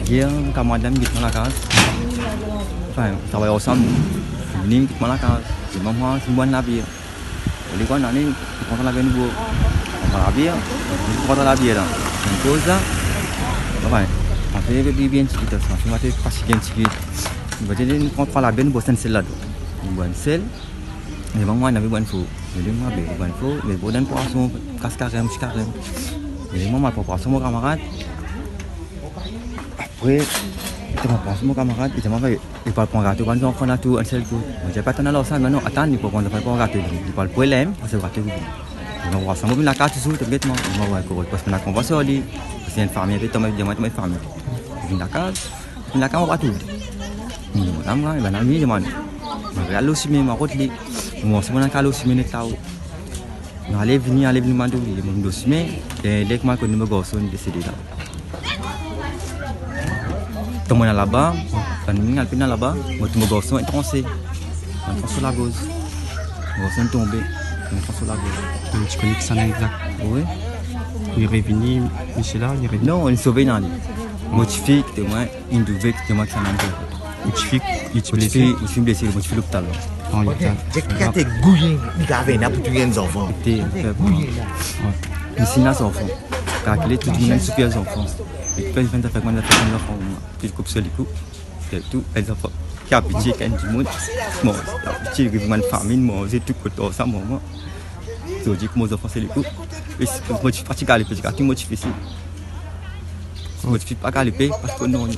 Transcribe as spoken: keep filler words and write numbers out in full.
Yer, kamarad la vinn get mwa lakaz. Anfin, travay ansam, vini get mwa lakaz. Li dir mwa, si mo bwar labir. Li dir mwa, nani, li pran sa labir nou bwar. Pran labir, li pran sa labir la. Enn koz la. Anfin, mo pe bwar enn tigit, mo pe fatige enn tigit. Li dir, nou pran trwa labir, nou bwar enn sel ladan. Nou bwar enn sel. Li dir mwa, ena, bwar enn for. Li dir mwa, be, bwar enn for, be, bwar enn pwason, kas karem, ti karem. Li dir mwa, mo al pran pwason, mo kamarad. Apre, li dir mwa, pwason, mo kamarad, li dir mwa, be, li pou al pran gato bann zanfan la tou, enn sel kou. Mo dir, pa tann alor sa, me non, atann, li pou pran zanfan, pran gato, li pou al pran lem, pou se gato. Li dir mwa, pwason, mo vinn lakaz touzour, tanget mwa. Li dir mwa, we, korek, paski mo ena konvans ar li. Paski enn fami, pe tonbe, dir mwa, tonbe fami. Vinn lakaz. Vinn lakaz, mo pa trouv li. Mo demann, mo demann, li dir mwa, mo al lor sime, mo kot li. Mo, si mo ena kale lor sime net la, mo ale vini, ale vini, mo trouv li, mo lor sime, e ler ki mo al kone mo garson, li desede la. Kan mo ena laba, kan mo al pena laba, mo trouv mo garson etranse. Mo etranse lor lagoz. Mo garson tonbe, mo etranse lor lagoz. Donk, ti kone kisannla exakt? Wi. Li revini, misie la, li revini? Non, li sove, nanye. Mo tifi, kite mwa, inn trouve, kite mwa, kisannla. Mo tifi, li ti blese? Mo tifi, mo tifi blese, mo tifi lopital. Ah, lopital. Zot ki gate gouye, li gave ena pou touy enn zanfan. Te, gate gouye la. Wi. Li ena zanfan. Kalkile, tou dimoun ena soufer zanfan. E tou dimoun ena soufer zanfan, mwa. Tou koup so likou. Tou, enn zanfan ki abitie, ki enn dimoun. Bon, abitie, li vinn fami, manze tou kot sa, mwa. Zordi, kouma zanfan se likou. E si mo tifi pa ti galipe, ti galipe, mo tifi si. Si mo tifi pa galipe, pa ti konn nanye.